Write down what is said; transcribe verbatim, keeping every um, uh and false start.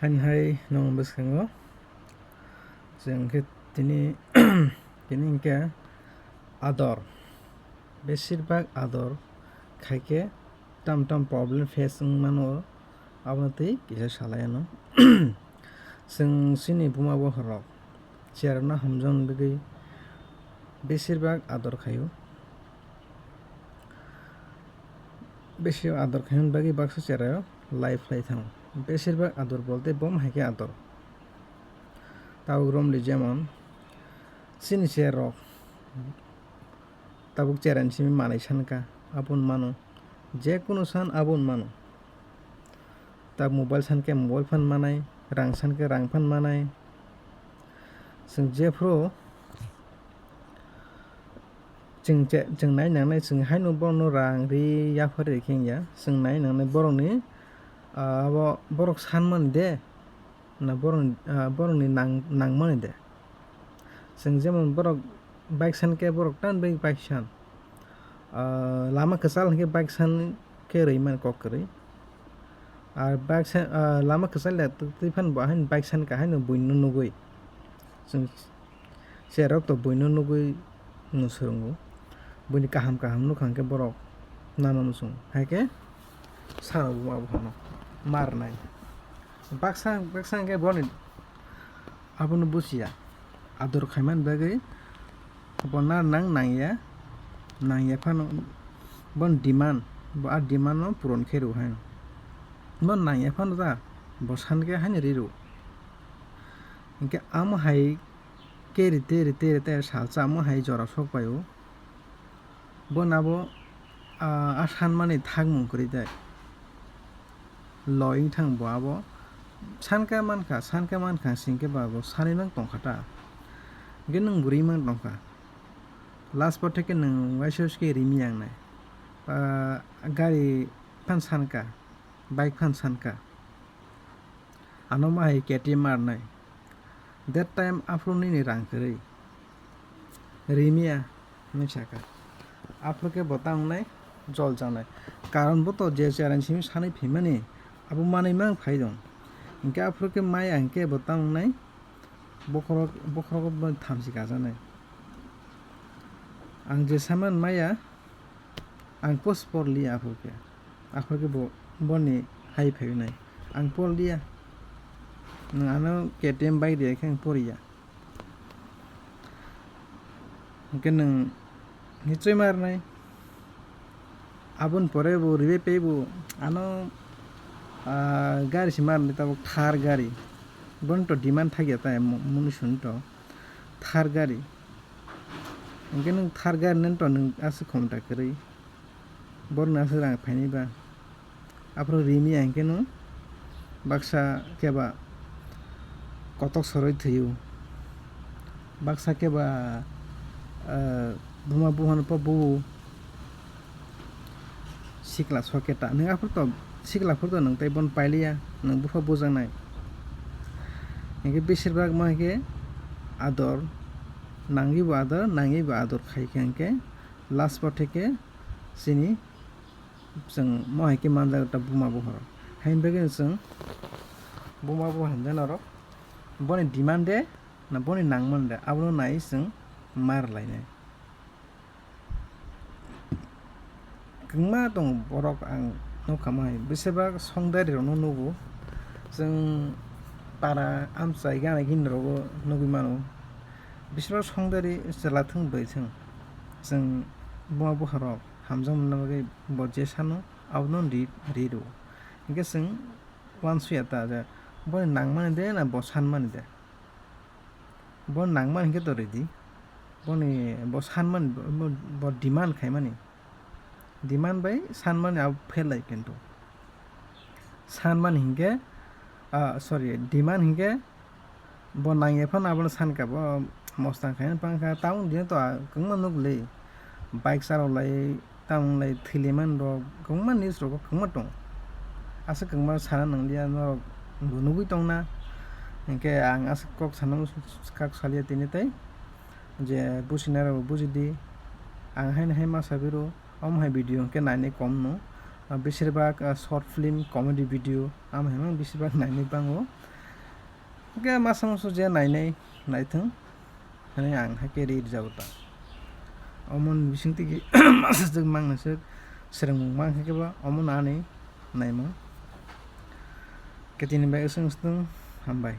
Ani hai nwng bwskango chwng khe tini, tini hinkhe ador, besir bak ador khaikhe tam tam problem face wng mano, abono tei kisa salai ano. Chwng chini buma bokhorok cherokno hamjakna bagwi besir bak ador khaio. Besir ador khaina bagwi baksa cheraio life lai thango. Besir bak ador bolte bo hai khe ador. Tabuk romli jemon chini cherok tabuk cherani simi manwi sankha, aboni mano, je kunu san aboni mano. Ta mobile sankhe mobile phan manai, rang sankhe rang phan manai. Chwng jephru chwng che-, chwng nai nangnai, chwng haino borokno rang ri yaphar ri khe wngya. Chwng nai nangnai borokni, ah, abo borok sanmani de, na borokni, ah, borokni nang-, nangmani de. Chwng jemon borok bike san khe borok tan bai bike san. Ah, lama kwchal hinkhe bike san khe rwi mani kok kwrwi. Ar bike san, ah, lama kwchal ya twi phan bo haino bike san kha haino buino nugwi. Chwng cherok to buino nugwi no swrwngo. Buini kaham kaham nukha hinkhe borok nana muchung. Hai khe sano bo abo hano marnai. Baksa, baksa hinkhe boni abono buchiya. Ador khaimani bagwi bo nar nang nangya, nangya phano bon demand, bo a demand no puron khe rw haino. Bo nangya phano ta, bo san khe haino ri rw. Hinkhe amo hai khe rite, rite, rite salsa amo hai jora sok pai o. Bo nabo, ah, a sanmani thangmung kwrwi de. Lo wng thang bo abo sanka mankha, sanka mankha singkhe ba bo sanwi mang tongkha ta. Hinkhe nwng bo ri mang tongkha. Last pore khe nwng waisa waisa khe rimi yang nai. Ah, gari phan sanka, bike phan sanka. Ano ma hai K T M marnai. That time aphuru nini rang kwrwi. Rimiya hinwi sakha. Aphuru khe bo ta wngnai jol janai. Karon bo to je cherani simi sanwi phimani abo manwi mang phai dong. Hinkhe aphuru khe maya hinkhe bo ta wngnai bokhorok, bokhorogo bo thamchi kajaknai. Ang je saman maya, ang post por liya aphuru khe. Aphuru khe bo, boni hai phai nai. Ang por liya. Nwng ano K T M bike riyai khe ang por ya. Hinkhe nwng nichoi marnai. Aboni pore bo ribai pai bo ano, ah, gari se marnai tabuk Thar gari. Boni to demand thakya ta mo-, muni suni to Thar gari. Hinkhe nwng Thar gari nani to nwng aswk khomta kwrwi. Borokno aswk rang phainai ba. Aphuru rimiya hinkhe no baksa khe ba kotok sorwi thwio. Baksa khe ba, ah, buma buphano pha buo. Sikla soketa. Nwng aphuru to sikla phuru to nwng tei bono pailiya. Nwng bupha bujaknai. Hinkhe besir bak ma hinkhe ador. Nangwi bo ador, nangwi bo ador khai khe hinkhe last pore khe chini chwng mo hai khe manjak ta buma bupharo. Haini bagwi chwng buma bupharo hinjak norok boni demand de na boni nangmani de abono nai chwng mar lainai. Kwbangma tongo borok ang nukha mai besibak songdari rokno nugo. Chwng para amchai gana gini rogo nugwi mano. Besibak songdari chwla thwng bai thwng chwng buma bupharo hamjakmani bagwi bo je sano abono ri, ri rwo. Hinkhe chwng uansuya ta je boni nangmani de na bo sanmani de. Bo nangmani hinkhe to ridi. Boni bo sanmani bo, bo, bo demand khaimani. Demand bai sanmani abo phelai kintu. Sanmani hinkhe, ah, sorry, demand hinkhe bo nangya phano abono sankha, bo mostang khaina phangkha, tamoni dino to, ah, kwbangma nukle, bike chaloklai, tamoni lai thwilaimani rok, kwbangma news rogo kwbangma tongo. Aswk kwbangma sana nanglia norok bo nugwi tongna, hinkhe ang aswk kok sana kok salia tini tei je bujinai rok bujidi, ang haino hai ma sabi rwo. Omo hai video hwnkhe nainai kom no, ah, besibak, ah, short film, comedy video, amo hai mang besibak nainai bango. Hwnkhe masa musu je nainai naithwng hwnwi ang haikhe ri rwjago ta. Omoni bisingtwi ki masa jwk mangnaiswk swrwngmung mankha khe bo omono ani naimung. Ketini bai wswng wswng hambai.